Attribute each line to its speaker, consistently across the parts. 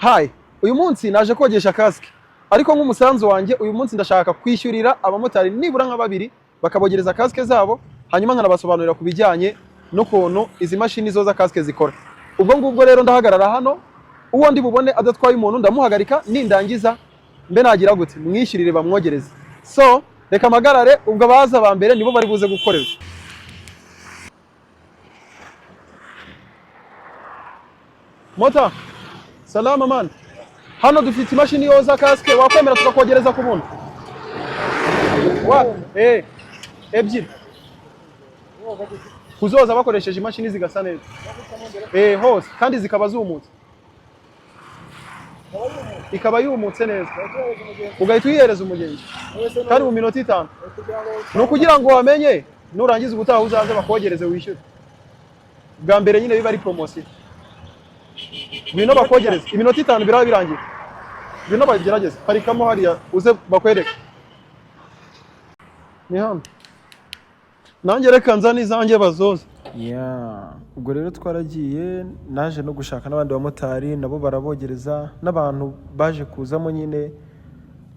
Speaker 1: Hi, uyu munsi naje kogesha kasike, ariko nk'umusanzu wanjye uyu munsi ndashaka kwishyurira abamotari nibura nka babiri bakabogereza kasike zabo, hanyuma nkanabasobanurira ku bijyanye n'ukuntu izi mashini zoza kasike zikora. Ubwo ngubwo rero ndahagarara hano, uwo ndi bubone adatwaye umuntu ndamuhagarika, nindangiza mbe nagira gute mwishyurire bamwogereze. So reka mpagarare, ubwo abaza ba mbere nibo bari buze gukorerwa. Mota salama man, hano dufite imashini yoza kasike, wakwemera tukakogereza ku buntu? Wa ebyiri kuzoza bakoresheje imashini zigasa neza hose kandi zikaba zumutse, ikaba yumutse neza, ugahita uyihereza umugenzi kandi mu minota 5. Ni ukugira ngo wamenye nurangiza ubutaha uzaze bakogereze wishyure. Bwa mbere nyine biba ari promosiyo, ngwino bakogereze iminota 5 biraba birangiye. Ngwino bagerageze, parikamo hariya uze bakwereke. Ni hano, nanjye reka nzane izanjye bazoze.
Speaker 2: Yeah. Ubwo rero twaragiye, naje no gushaka n'abandi bamotari nabo barabogereza, n'abantu baje kuzamo nyine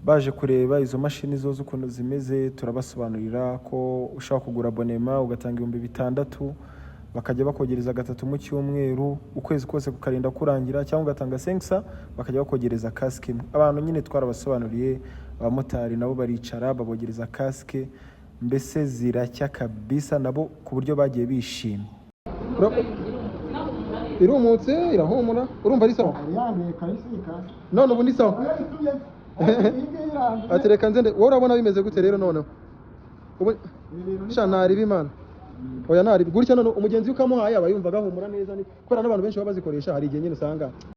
Speaker 2: baje kureba izo mashini zoza ukuntu zimeze. Turabasobanurira ko ushobora kugura abonema ugatanga 6000 bakajya bakogereza 3 mu cyumweru, ukwezi kose kukarinda kurangira, cyangwa ugatanga 500 bakajya bakogereza kasike imwe. Abantu nyine twarabasobanuriye, abamotari nabo baricara babogereza kasike, mbese ziracya kabisa, nabo ku buryo bagiye bishimye.
Speaker 1: Irumutse, irahumura, urumva ari sawa? None ubu ni sawa. Ati reka nze, wowe urabona bimeze gute rero noneho? Ubu sha ntaribi Imana. Oya ntaribi gutya, none umugenzi ukamuhaye aba yumva agahumura neza, ni kubera n'abantu benshi baba bazikoresha, hari igihe nyine usanga